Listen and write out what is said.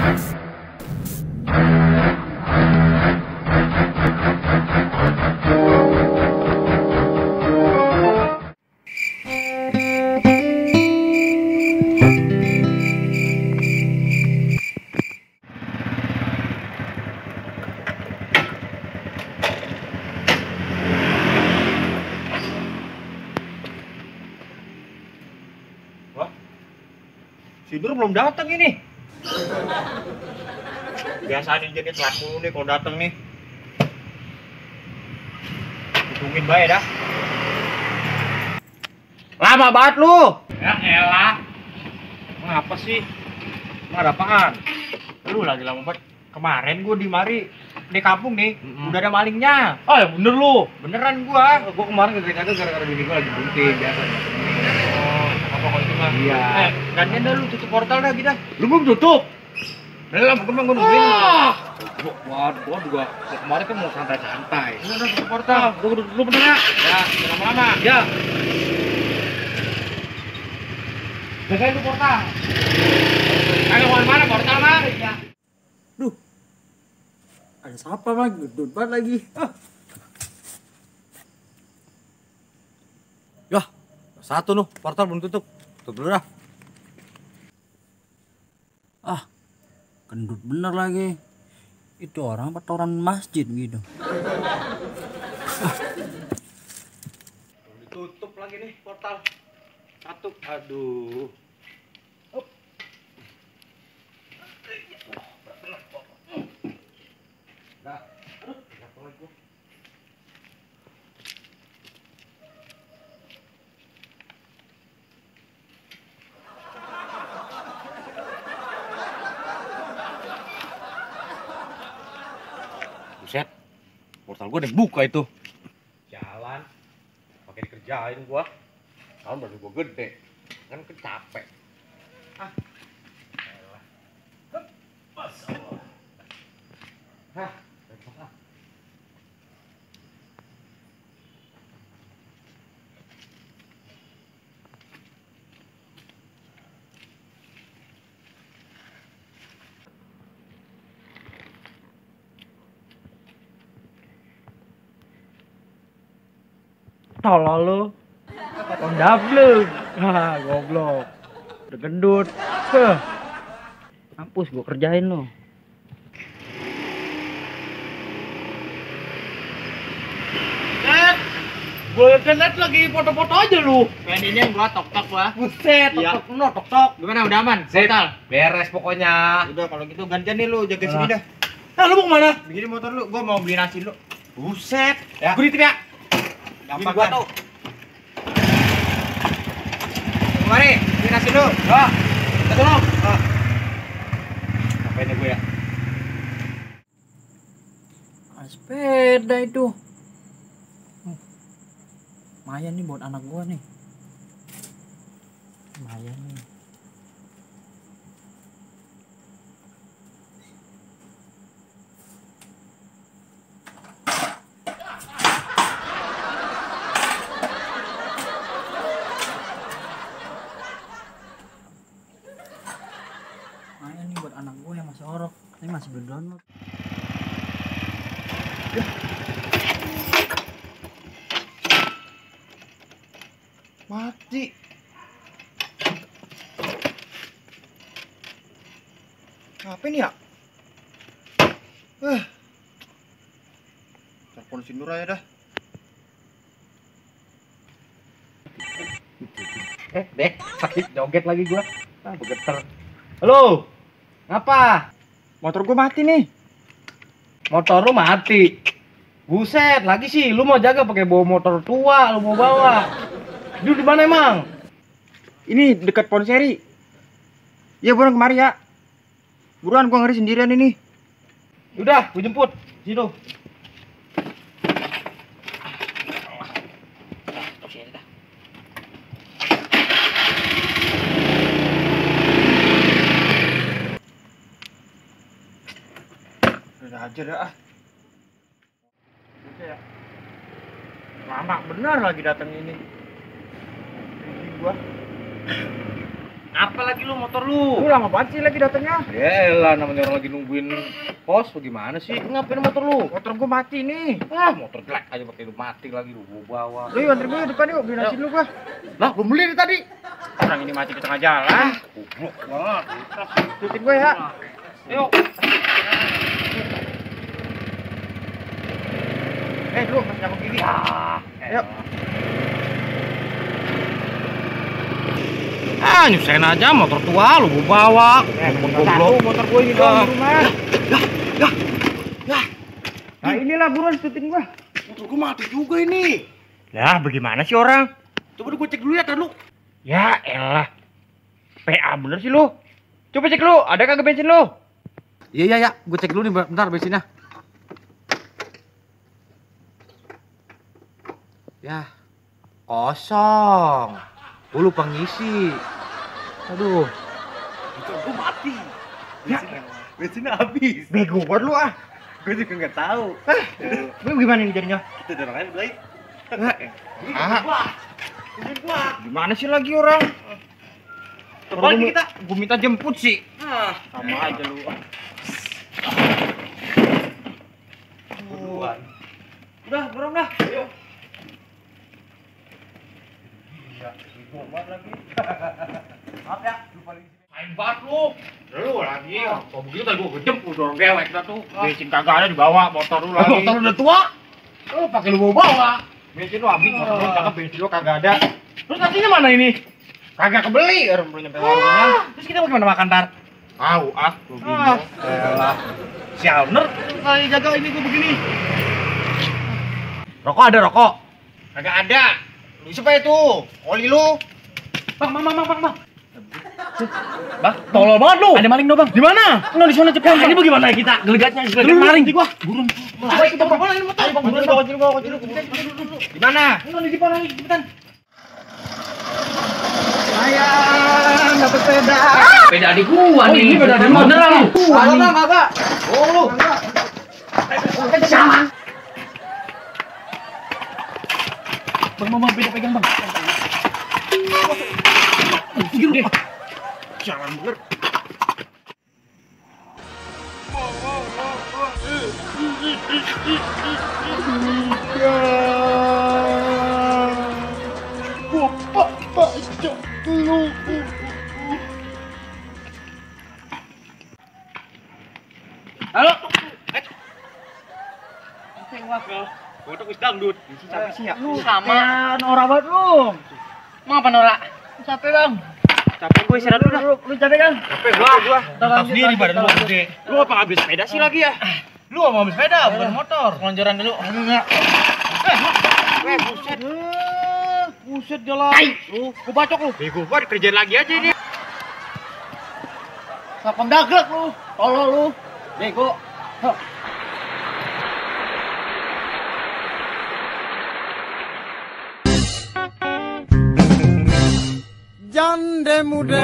Wah, si Nur belum datang ini. Biasanya jadi telat mulu nih kalau datang nih. Hitungin baik dah. Lama banget lu. Ya elah. Ngapa sih? Emang ada apaan? Lu lagi lama banget. Kemarin gua di mari di kampung nih, udah ada malingnya. Oh ya bener lu. Beneran gua. Gua kemarin gara-gara bini gua lagi bunting biasa. Oh, apa kok itu mah? Iya. Gantian dah lu tutup portal dah gitu. Lu belum tutup. Belum, gua nungguin. Gua juga kemarin kan mau santai-santai. Udah tutup portal. Gua dulu bener ya. Ya, jangan lama-lama. Ya. Jagain tuh portal. Kagak mana portal mah? Ya. Duh, ada siapa mah gedut banget lagi. Yah, satu nuh portal belum tutup. Tutup dulu dah. Gendut bener lagi. Itu orang petoran masjid gitu. Ditutup lagi nih portal. Satu, aduh. Up. Dah. Jatuh lagi gua. Buset, portal gua udah buka itu. Jalan, pakai dikerjain gua. Tahun baru gua gede, kan capek. Ah, elah. Hup, masalah. Hah, repot. Tolol lu. Kondablek. Hah, goblok. Udah gendut. Mampus gua kerjain lo. Gue liat lagi foto-foto aja lu. Pengen ini yang gua tok-tok gua. Buset, tok-tok. Gimana udah aman? Portal. Beres pokoknya. Udah kalau gitu gantian nih lu jaga sini dah. Lu mau kemana? Begini motor lu, gua mau beli nasi lu. Buset. Ya. Gua ditip ya. Gampang gua tuh. Mari, beli nasi lu. Ya. Kita tolong. Ngapain gue ya? Sepeda itu. Lumayan nih buat anak gua nih. Lumayan nih. Lumayan nih buat anak gua yang masih orok. Ini masih belum download. Mati. Ngapain ya? Telepon si Nur aja dah. Dek, sakit joget lagi gua. Begeter. Halo. Ngapa? Motor gua mati nih. Motor lu mati. Buset, lagi sih lu mau jaga pakai bawa motor tua, lu mau bawa. Lu di mana emang? Ini dekat Ponseri. Ya buruan kemari ya. Buruan gua ngeri sendirian ini. Udah, gua jemput. Sini. Udah aja dah. Ya. Lama benar lagi datang ini. Gigi gua. Apa lagi lu motor lu? Lu lama banget sih lagi datangnya. Yaelah, namanya orang lagi nungguin pos, bagaimana sih? Ngapain motor lu? Motor gua mati nih. Ah, motor jelek aja pakai lu mati lagi lu bawa. Lu antar gua depan yuk, beli nasi dulu gua. Lah, belum beli nih tadi. Orang ini mati di tengah jalan. Goblok banget. Ikutin gua ya. Yuk. Lu masih nyambung gigi. Ayo. Ah, nyusahin aja motor tua lu bawa. Goblok. Motor gua ini doang di rumah. Nah, inilah buruan ikutin gua. Motor gua mati juga ini. Lah, bagaimana sih orang? Coba gua cek dulu ya, tar lu. Ya elah. PA bener sih lu. Coba cek lu, ada kagak bensin lu? Iya, gua cek dulu nih bentar bensinnya. Ya, kosong. Gua lupa ngisi. Aduh. Motor gua mati. Bensinnya habis. Bego banget lu ah. Gua juga nggak tahu. Lu gimana nih jadinya? Kita dorong aja baik. Gimana sih lagi orang? Coba lagi kita. Gua minta jemput sih. Sama aja lu. Buruan. Udah, dorong dah. Ayo. Iya, ribut banget lagi. Maaf ya, lupa lagi. Main banget lu. Lu lagi. Kok begitu tadi gua jemput dorong gewek dah tuh. Bensin kagak ada dibawa, motor lu lagi. Motor udah tua. Lu pakai lu bawa. Bensin lu habis, motor lu cakep, bensin lu kagak ada. Terus nasinya mana ini? Kagak kebeli, orang belum nyampe warungnya. Terus kita mau gimana makan tar? Tahu lu bingung. Sial bener kali jaga ini gua begini. Rokok ada rokok? Kagak ada. Lu siapa itu? Oli lu. Bang. Bang, tolol banget lu. Ada maling dong, Bang. Di mana? Enggak di sana cepat. Ini bagaimana kita? Gelegatnya gelegat maling. Di gua. Burung. Ayo kita bawa ini motor. Bang, bawa dulu. Di mana? Enggak di depan lagi, cepetan. Sayang, dapat sepeda. Sepeda adik gua nih. Ini sepeda adik beneran lu. Kagak. Oh lu. Jangan. Bang, beda pegang, Bang. Jangan bener. Halo. Foto wis dangdut. Capek sih ya. Lu sama norak banget lu. Mau apa norak? Capek, Bang. Capek gue istirahat dulu. Lu capek kan? Capek gua. Tahu sendiri badan lu gede. Lu apa ngambil sepeda sih lagi ya? Lu mau ambil sepeda, bukan motor. Lonjoran dulu. Enggak. Buset. Buset jalan. Lu, gua bacok lu. Bego banget kerjain lagi aja ini. Sapam daglek lu. Tolol lu. Bego. Jande muda